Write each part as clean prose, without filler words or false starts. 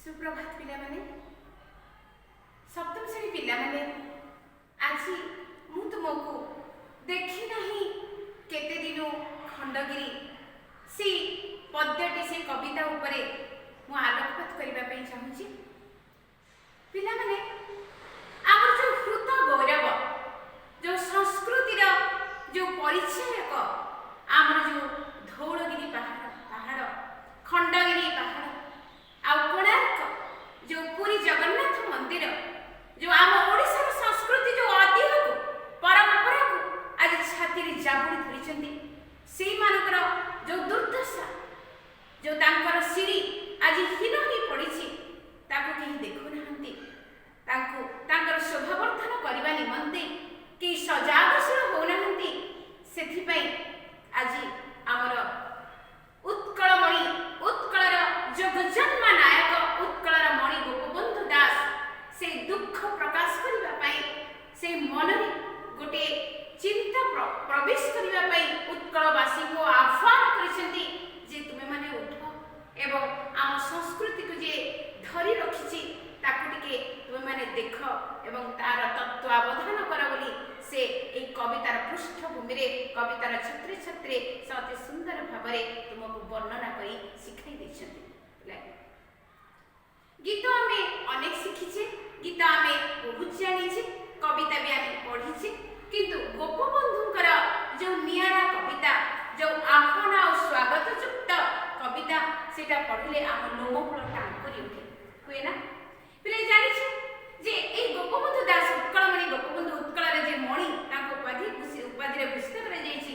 ସୁପ୍ରଭାତ ପିଲାମାନେ। ସପ୍ତମ ଶ୍ରେଣୀ ପିଲାମାନେ, ଆଜି ମୁଁ ତୁମକୁ ଦେଖି ନାହିଁ କେତେ ଦିନୁ ଖଣ୍ଡଗିରି, ସେଇ ପଦ୍ୟଟି, ସେଇ କବିତା ଉପରେ ମୁଁ ଆଲୋକପାତ କରିବା ପାଇଁ ଚାହୁଁଛି। ପିଲାମାନେ, ଆମର ଯେଉଁ ହୃତ ଗୌରବ, ଯେଉଁ ସଂସ୍କୃତିର ଯେଉଁ ପରିଚାୟକ ଆମର ଯେଉଁ ଧଉଳଗିରି ପାହାଡ଼, ଖଣ୍ଡଗିରି ପାହାଡ଼ ଆଉ କୋଣାର୍କ, ଯେଉଁ ପୁରୀ ଜଗନ୍ନାଥ ମନ୍ଦିର, ଯେଉଁ ଆମ ଓଡ଼ିଶାର ସଂସ୍କୃତି, ଯେଉଁ ଐତିହ୍ୟକୁ, ପରମ୍ପରାକୁ ଆଜି ଛାତିରେ ଜାବୁଡ଼ି ଧରିଛନ୍ତି, ସେଇମାନଙ୍କର ଯେଉଁ ଦୁର୍ଦ୍ଦଶା, ଯେଉଁ ତାଙ୍କର ସିଡ଼ି ଆଜି ହୀନ ହୋଇ ପଡ଼ିଛି, ତାକୁ କେହି ଦେଖୁନାହାନ୍ତି। ତାଙ୍କୁ ତାଙ୍କର ଶୋଭାବର୍ଦ୍ଧନ କରିବା ନିମନ୍ତେ କେହି ସଜାଗଶୀଳ ହେଉନାହାନ୍ତି। ସେଥିପାଇଁ ଆଜି ଆମର ଉତ୍କଳମଣି, ଉତ୍କଳର ଯୋଗଜନ୍ମା ନାୟକ, ଉତ୍କଳର ମଣି ଗୋପବନ୍ଧୁ ଦାସ ସେଇ ଦୁଃଖ ପ୍ରକାଶ କରିବା ପାଇଁ, ସେଇ ମନରେ ଗୋଟିଏ ଚିନ୍ତା ପ୍ରବେଶ କରିବା ପାଇଁ ଉତ୍କଳବାସୀଙ୍କୁ ଆହ୍ୱାନ କରିଛନ୍ତି ଯେ ତୁମେମାନେ ଉଠ ଏବଂ ଆମ ସଂସ୍କୃତିକୁ ଯିଏ ଧରି ରଖିଛି ତାକୁ ଟିକେ ତୁମେମାନେ ଦେଖ ଏବଂ ତାର ତତ୍ତ୍ୱାବଧାନ କର ବୋଲି ସେ ଏଇ କବିତାର ପୃଷ୍ଠଭୂମିରେ, କବିତାର ଛତ୍ରେ ଛତ୍ରେ ସେ ଅତି ସୁନ୍ଦର ଭାବରେ ତୁମକୁ ବର୍ଣ୍ଣନା କରି ଶିଖାଇ ଦେଇଛନ୍ତି। ପିଲାଏ, ଗୀତ ଆମେ ଅନେକ ଶିଖିଛେ, ଗୀତ ଆମେ ବହୁତ ଜାଣିଛେ, କବିତା ବି ଆମେ ପଢ଼ିଛେ, କିନ୍ତୁ ଗୋପବନ୍ଧୁଙ୍କର ଯେଉଁ ନିଆରା କବିତା, ଯେଉଁ ଆହ୍ୱାନ ଆଉ ସ୍ୱାଗତଯୁକ୍ତ କବିତା, ସେଇଟା ପଢ଼ିଲେ ଆମ ଲୋମକୂଳ ଟାଙ୍କୁରି ଉଠେ, ହୁଏ ନା? ପିଲା, ଜାଣିଛ ଯେ ଏଇ ଗୋପବନ୍ଧୁ ଦାସ, ଉତ୍କଳମଣି ଗୋପବନ୍ଧୁ, ଉତ୍କଳରେ ଯେ ମଣି ତାଙ୍କ ଉପାଧିରେ ଭୂଷିତ କରାଯାଇଛି,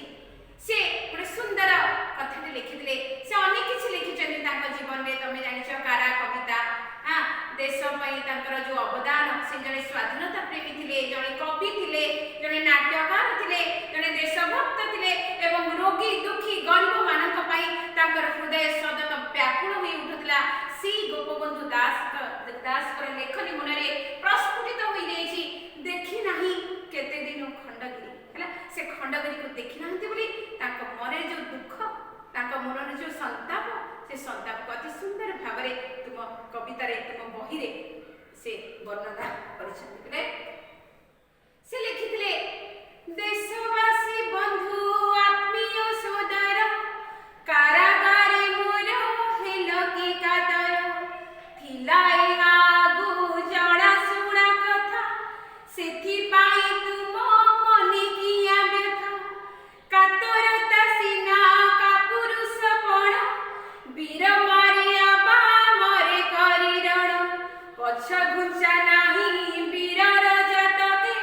ସେ ଗୋଟେ ସୁନ୍ଦର କଥାଟି ଲେଖିଥିଲେ। ସେ ଅନେକ କିଛି ଲେଖିଛନ୍ତି ତାଙ୍କ ଜୀବନରେ, ତମେ ଜାଣିଛ, କାରା କବିତା, ହଁ, ଦେଶ ପାଇଁ ତାଙ୍କର ଯୋଉ ଅବଦାନ। ସେ ଜଣେ ସ୍ୱାଧୀନତା ପ୍ରେମୀ ଥିଲେ, ଜଣେ କବି ଥିଲେ, ଜଣେ ନାଟ୍ୟକାର ଥିଲେ, ଜଣେ ଦେଶଭକ୍ତ ଥିଲେ ଏବଂ ରୋଗୀ, ଦୁଃଖୀ, ଗରିବ ମାନଙ୍କ ପାଇଁ ତାଙ୍କର ହୃଦୟ ସଦତ ବ୍ୟାକୁଳ ହୋଇ ଉଠୁଥିଲା। ସେଇ ଗୋପବନ୍ଧୁ ଦାସଙ୍କର ଲେଖନୀ ମନରେ ପ୍ରସ୍ଫୁଟିତ ହୋଇଯାଇଛି ଦେଖି ନାହିଁ କେତେ ଦିନ ଖଣ୍ଡଗିରି। ହେଲା, ସେ ଖଣ୍ଡଗିରିକୁ ଦେଖି ନାହାନ୍ତି ବୋଲି ତାଙ୍କ ମନରେ ଯୋଉ ଦୁଃଖ, ତାଙ୍କ ମନରେ ଯୋଉ ସନ୍ତାପ, ସେ ସନ୍ତାପକୁ ଅତି ସୁନ୍ଦର ଭାବରେ ତୁମ କବିତାରେ, ତୁମ ବହିରେ ସେ ବର୍ଣ୍ଣନା କରିଛନ୍ତି। ପିଲେ, ସେ ଲେଖିଥିଲେ, ଦେଶବାସୀ ବନ୍ଧୁ ଆତ୍ମୀୟ ସୋଦର, କାରାଗାରେ ମୋର ହେଲ କି କାତର, ଥିଲା ଏହା ଆଗୁ ଜଣାଶୁଣା କଥା, ସେଥିପାଇଁ ତୁମ ମନେ କିଆ ବ୍ୟଥା, କାତରତା ସିନା କାପୁରୁଷପଣ, ବୀର ମାରିଆ ବା ମରେ କରି ରଣ, ପଛ ଘୁଞ୍ଚା ନାହିଁ ବୀରର ଜାତକେ,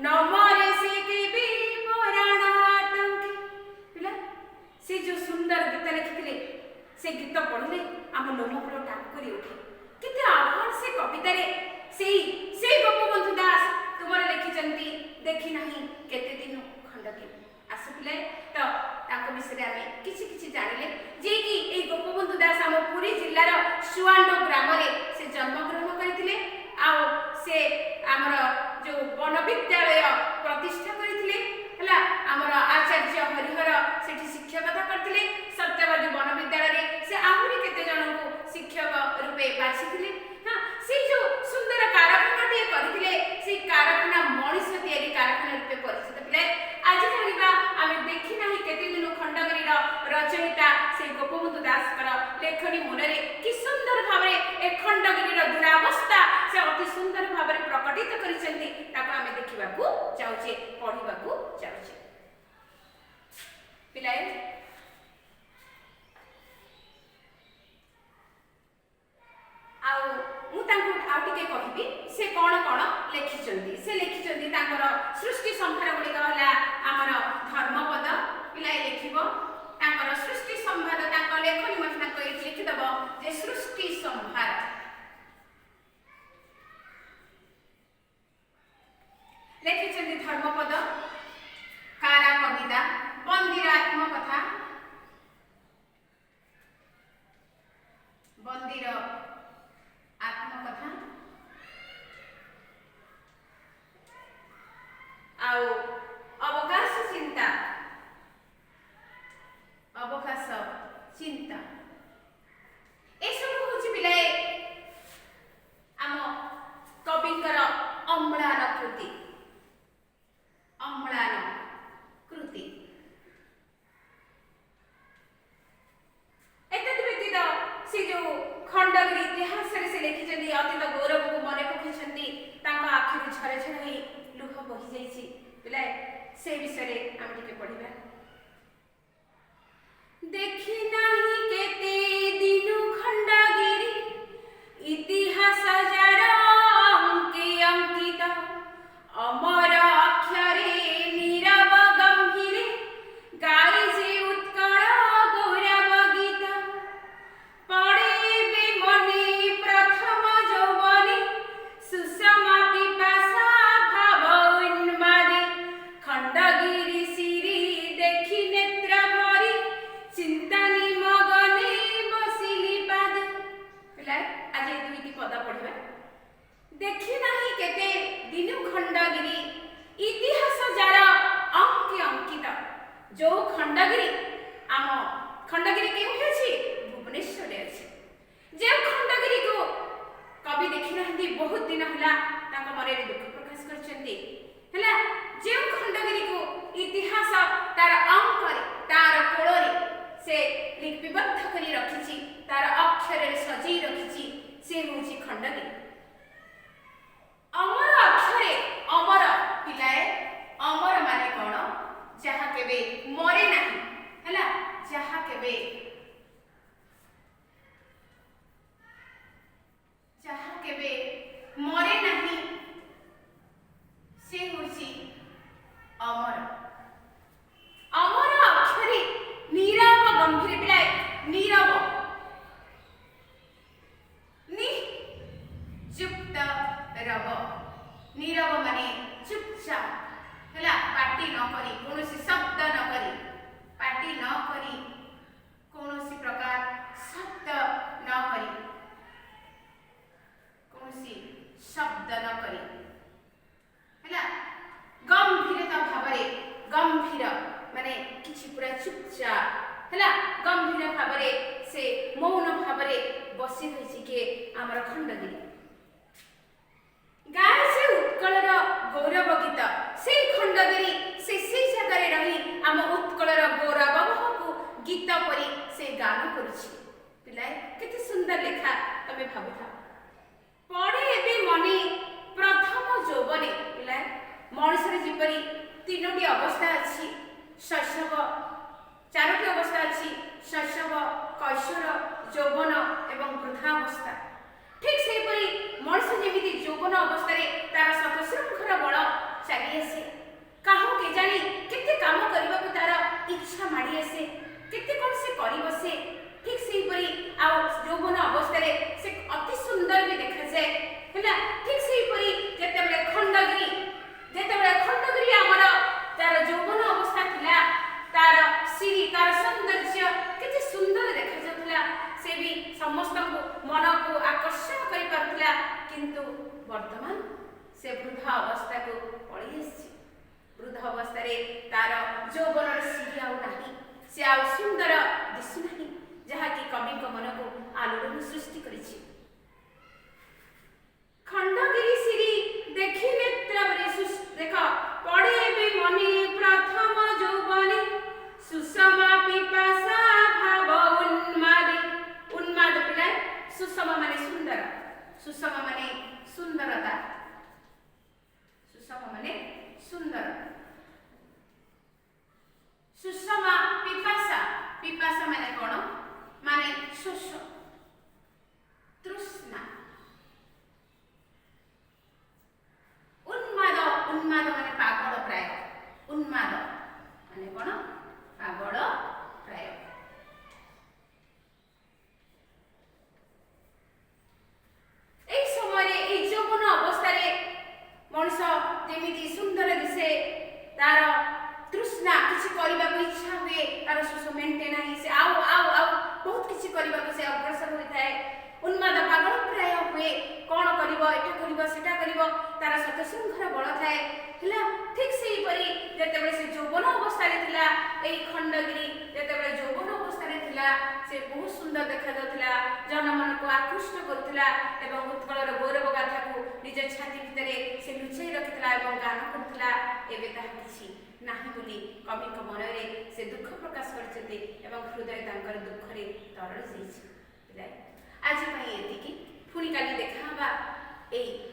ନ ମରେ ସେ କେବେ ପରାଣ ଆତଙ୍କେ। ପିଲା, ସେ ଯୋଉ ସୁନ୍ଦର ଗୀତ ଲେଖିଥିଲେ, ସେ ଗୀତ ପଢ଼ିଲେ ଆମ ଲୋମକୂଳ ଟାଙ୍କୁରି ଉଠେ। କେତେ ଆହ୍ୱାନ ସେ କବିତାରେ। ସେଇ ଗୋପବନ୍ଧୁ ଦାସ ତୁମର ଲେଖିଛନ୍ତି ଦେଖି ନାହିଁ କେତେ ଦିନ ଖଣ୍ଡଗିରି। ଆସ ପିଲାଏ, ତ ତାଙ୍କ ବିଷୟରେ ଆମେ କିଛି କିଛି ଜାଣିଲେ। ଯିଏକି ଏଇ ଗୋପବନ୍ଧୁ ଦାସ ଆମ ପୁରୀ ଜିଲ୍ଲାର ସୁଆଣ୍ଡୋ ଗ୍ରାମରେ ସେ ଜନ୍ମଗ୍ରହଣ କରିଥିଲେ ଆଉ ସେ ଆମର ଯୋଉ ବନବିଦ୍ୟାଳୟ ପ୍ରତିଷ୍ଠା କରିଥିଲେ, ହେଲା, ଆମର ଆଚାର୍ଯ୍ୟ ହରିହର ସେଠି ଶିକ୍ଷକତା କରିଥିଲେ। ସତ୍ୟବାଦୀ ବନବିଦ୍ୟାଳୟରେ ସେ ଆହୁରି କେତେ ଜଣଙ୍କୁ ଶିକ୍ଷକ ରୂପେ ବାଛିଥିଲେ। ହଁ, ସେଇ ଯୋଉ ସୁନ୍ଦର କାରଖାନାଟିଏ କରିଥିଲେ, ସେଇ କାରଖାନା ମଣିଷ ତିଆରି କାରଖାନା ରୂପେ ପରିଚିତ। ପିଲାଏ, ଆଜି ଜାଣିବା ଆମେ ଦେଖି ନାହିଁ କେତେ ଦିନ ଖଣ୍ଡଗିରିର ରଚୟିତା ସେଇ ଗୋପବନ୍ଧୁ ଦାସଙ୍କର ଲେଖନୀ ମନରେ କି ସୁନ୍ଦର ଭାବରେ ଏ ଖଣ୍ଡଗିରିର ଦୁରାବସ୍ଥା ସେ ଅତି ସୁନ୍ଦର ଭାବରେ ପ୍ରକଟିତ କରିଛନ୍ତି, ତାକୁ ଆମେ ଦେଖିବାକୁ ଯାଉଛେ, ପଢିବାକୁ ଯାଉଛେ। ପିଲାଏ, ଆଉ ମୁଁ ତାଙ୍କୁ ଆଉ ଟିକେ କହିବି ସେ କ'ଣ କ'ଣ ଲେଖିଛନ୍ତି। ସେ ଲେଖିଛନ୍ତି, ତାଙ୍କର ସୃଷ୍ଟି ସମ୍ଭାର ଗୁଡ଼ିକ ହେଲା ଆମର ଧର୍ମପଦ। ପିଲାଏ, ଲେଖିବ ତାଙ୍କର ସୃଷ୍ଟି ସମ୍ଭାର, ତାଙ୍କ ଲେଖନୀ ମଧ୍ୟ ତାଙ୍କ ଏଇଠି ଲେଖିଦବ ଯେ ସୃଷ୍ଟି ସମ୍ଭାର। ଲେଖିଛନ୍ତି ଧର୍ମପଦ, କାରା କବିତା, ବନ୍ଦୀର ଆତ୍ମକଥା, ବନ୍ଦୀର ଆତ୍ମକଥା ଆଉ ଅବକାଶ ଚିନ୍ତା, ଅବକାଶ ଚିନ୍ତା। ଏସବୁ ହଉଛି ପିଲାଏ ଖଣ୍ଡଗିରି ଇତିହାସରେ ସେ ଲେଖିଛନ୍ତି, ଅତୀତ ଗୌରବକୁ ମନେ ପକେଇଛନ୍ତି, ତାଙ୍କ ଆଖିରୁ ଝର ଝର ହେଇ ଲୁହ ବହିଯାଇଛି। ପିଲାଏ, ସେ ବିଷୟରେ ଆମେ ଟିକେ ପଢିବା। ଦେଖି ନାହିଁ କେତେ ଦିନୁ ଖଣ୍ଡଗିରି, ଇତିହାସ ଯାର ଅଙ୍କେ ଅଙ୍କିତ, ଅମର ଅକ୍ଷରେ ନୀରବ ଗମ୍ଭୀରେ ଗାଇ ଯେ ଉତ୍କଳ ଗୌରବ ଗୀତ। ପଡ଼େ ଏବେ ମନେ ପ୍ରଥମ ଯୌବନେ ସୁଷମା ପିପାସା ଭାବ ଉନ୍ମାଦେ, ଖଣ୍ଡଗିରି ଶିରୀ ଦେଖି ନେତ୍ର ଭରି ଚିନ୍ତା ନିମଗନେ ବସିଲି ପାଦେ। ପିଲାଏ, ଆଜି ଏ ଦୁଇଟି ପଦ ପଢିବା। ଦେଖି ନାହିଁ କେତେ ଦିନୁ ଖଣ୍ଡଗିରି, ଇତିହାସ ଯାର ଅଙ୍କେ ଅଙ୍କିତ। ଯୋଉ ଖଣ୍ଡଗିରି, ଆମ ଖଣ୍ଡଗିରି କେଉଁଠି ଅଛି? ଭୁବନେଶ୍ୱରରେ ଅଛି। ଯେଉଁ ଖଣ୍ଡଗିରିକୁ କବି ଦେଖିନାହାନ୍ତି ବହୁତ ଦିନ ହେଲା, ତାଙ୍କ ମନରେ ଦୁଃଖ ପ୍ରକାଶ କରିଛନ୍ତି। ହେଲା, ଯେଉଁ ଖଣ୍ଡଗିରିକୁ ଇତିହାସ ତାର ଅଙ୍କରେ, ତାର କୋଳରେ ସେ ଲିପିବଦ୍ଧ କରି ରଖିଛି, ତାର ଅକ୍ଷରରେ ସଜେଇ ରଖିଛି, ସେ ହେଉଛି ଖଣ୍ଡଗିରି। ଅମର ଅକ୍ଷରେ, ଅମର ପିଲାଏ, ଅମର ମାନେ କଣ? ଯାହା କେବେ ମରେ ନାହିଁ। ହେଲା, ଯାହା କେବେ ମରେ ନାହିଁ, ସେ ହେଉଛି ଅମର। ଅମର ଅକ୍ଷରେ ନୀରବ ଗମ୍ଭୀର। ପିଲାଏ, ନୀରବ, ନି ଯୁକ୍ତ ରବ, ନୀରବ ମାନେ ଚୁପଚାପ। ହେଲା, ପାଟି ନ କରି, କୌଣସି ଶବ୍ଦ ନ କରି, ପାଟି ନ କରି, କୌଣସି ପ୍ରକାର ଶବ୍ଦ ନ କରି, କୌଣସି ଶବ୍ଦ ନ କରି, ହେଲା, ଗମ୍ଭୀରତା ଭାବରେ, ଗମ୍ଭୀର ମାନେ କିଛି ପୁରା ଚୁପଚାପ। ହେଲା, ଗମ୍ଭୀର ଭାବରେ ସେ ମୌନ ଭାବରେ ବସି ରହିଛି। କିଏ? ଆମର ଖଣ୍ଡଗିରି। ଗାଏ ସେ ଉତ୍କଳର ଗୌରବ ଗୀତ। ସେଇ ଖଣ୍ଡଗିରି ସେ ସେଇ ଜାଗାରେ ରହି ଆମ ଉତ୍କଳର ଗୌରବକୁ ଗୀତ ପରି ସେ ଗାନ କରୁଛି। ପିଲାଏ, କେତେ ସୁନ୍ଦର ଲେଖା, ତମେ ଭାବୁଥାଅ। ପଡ଼େ ଏବେ ମନେ ପ୍ରଥମ ଯୌବନେ। ପିଲାଏ, ମଣିଷର ଯେପରି ତିନୋଟି ଅବସ୍ଥା ଅଛି, ଶୈଶବ, ଚାରୋଟି ଅବସ୍ଥା ଅଛି, ଶୈଶବ, କୈଶୋର, ଯୌବନ ଏବଂ ବୃଦ୍ଧାବସ୍ଥା। ଠିକ ସେହିପରି ମଣିଷ ଯେମିତି ଯୌବନ ଅବସ୍ଥାରେ ତାର ଶତଶୃଙ୍ଖର ବଳ ଚାଲି ଆସେ, କାହୁଁ କେଜାଣି କେତେ କାମ କରିବାକୁ ତାର ଇଚ୍ଛା ମାଡ଼ି ଆସେ, କେତେ କଣ ସେ କରିବସେ, ଠିକ ସେହିପରି ଆଉ ଯୌବନ ଅବସ୍ଥାରେ ସେ ଅତି ସୁନ୍ଦର ବି ଦେଖାଯାଏ। ହେଲା, ଠିକ ସେହିପରି ଯେତେବେଳେ ଖଣ୍ଡଗିରି ଆମର ତାର ଯୌବନ ଅବସ୍ଥା ଥିଲା, ତାର ଶିରୀ, ତାର ସୌନ୍ଦର୍ଯ୍ୟ କେତେ ସୁନ୍ଦର ଦେଖାଯାଉଥିଲା, ସେ ବି ସମସ୍ତଙ୍କୁ ମନକୁ ଆକର୍ଷଣ କରିପାରୁଥିଲା। କିନ୍ତୁ ବର୍ତ୍ତମାନ ସେ ବୃଦ୍ଧ ଅବସ୍ଥାକୁ ପଳେଇ ଆସିଛି। ବୃଦ୍ଧ ଅବସ୍ଥାରେ ତାର ଯୌବନର ଶିରୀ ଆଉ ନାହିଁ, ସେ ଆଉ ସୁନ୍ଦର ଦିଶୁନାହିଁ, ଯାହାକି କବିଙ୍କ ମନକୁ ଆଲୋଡ଼ନ ସୃଷ୍ଟି କରିଛି। ଖଣ୍ଡଗିରି ଶିରୀ ଦେଖି ନେତ୍ର ଦେଖ, ପଡ଼େ ଏବେ ମନେ ପ୍ରଥମ ଯୌବନେ ସୁଷମା ପିପାସା ଭାବ ଉନ୍ମାଦେ। ଉନ୍ମାଦ ପିଲା, ସୁଷମା ମାନେ ସୁନ୍ଦର, ସୁଷମା ମାନେ ସୁନ୍ଦରତା, ସୁଷମା ମାନେ ସୁନ୍ଦର। ସୁଷମା ପିପାସା, ପିପାସା ମାନେ କଣ? ମାନେ ଶୋଷ, ତୃଷ୍ଣା। ଉନ୍ମାଦ, ଉନ୍ମାଦ ମାନେ ପାଗଳ ପ୍ରାୟ। ଉନ୍ମାଦ ମାନେ କଣ? ପାଗଳ ପ୍ରାୟ। ଏଇ ସମୟରେ, ଏଇ ଯୌବନ ଅବସ୍ଥାରେ ମଣିଷ ଯେମିତି ସୁନ୍ଦର ଦିଶେ, ତାର ତୃଷ୍ଣା, କିଛି କରିବାକୁ ଇଚ୍ଛା ହୁଏ, ତାର ଶୋଷ ମେଣ୍ଟେ ନାହିଁ, ସେ ଆଉ ଆଉ ଆଉ ବହୁତ କିଛି କରିବାକୁ ସେ ଅଗ୍ରସର ହୋଇଥାଏ, ଉନ୍ମାଦ ପାଗଳ ପ୍ରାୟ ହୁଏ, କଣ କରିବ, ଏଟା କରିବ, ସେଟା କରିବ, ତାର ଶତଶୃଙ୍ଖର ବଳ ଥାଏ। ହେଲା, ଠିକ ସେହିପରି ଯେତେବେଳେ ସେ ଯୌବନ ଅବସ୍ଥାରେ ଥିଲା, ଏଇ ଖଣ୍ଡଗିରି ଯେତେବେଳେ ଯୌବନ ଅବସ୍ଥାରେ ଥିଲା, ସେ ବହୁତ ସୁନ୍ଦର ଦେଖାଯାଉଥିଲା, ଜନମନକୁ ଆକୃଷ୍ଟ କରୁଥିଲା ଏବଂ ଉତ୍କଳର ଗୌରବ ଗାଥାକୁ ନିଜ ଛାତି ଭିତରେ ସେ ଲୁଚାଇ ରଖିଥିଲା ଏବଂ ଗାନ କରୁଥିଲା। ଏବେ ତାହା କିଛି ନାହିଁ ବୋଲି କବିଙ୍କ ମନରେ ସେ ଦୁଃଖ ପ୍ରକାଶ କରିଛନ୍ତି ଏବଂ ହୃଦୟ ତାଙ୍କର ଦୁଃଖରେ ତରଳି ଯାଇଛି। ପିଲାଏ, ଆଜି ପାଇଁ ପୁଣି କାଲି ଦେଖା ହେବା ଏଇ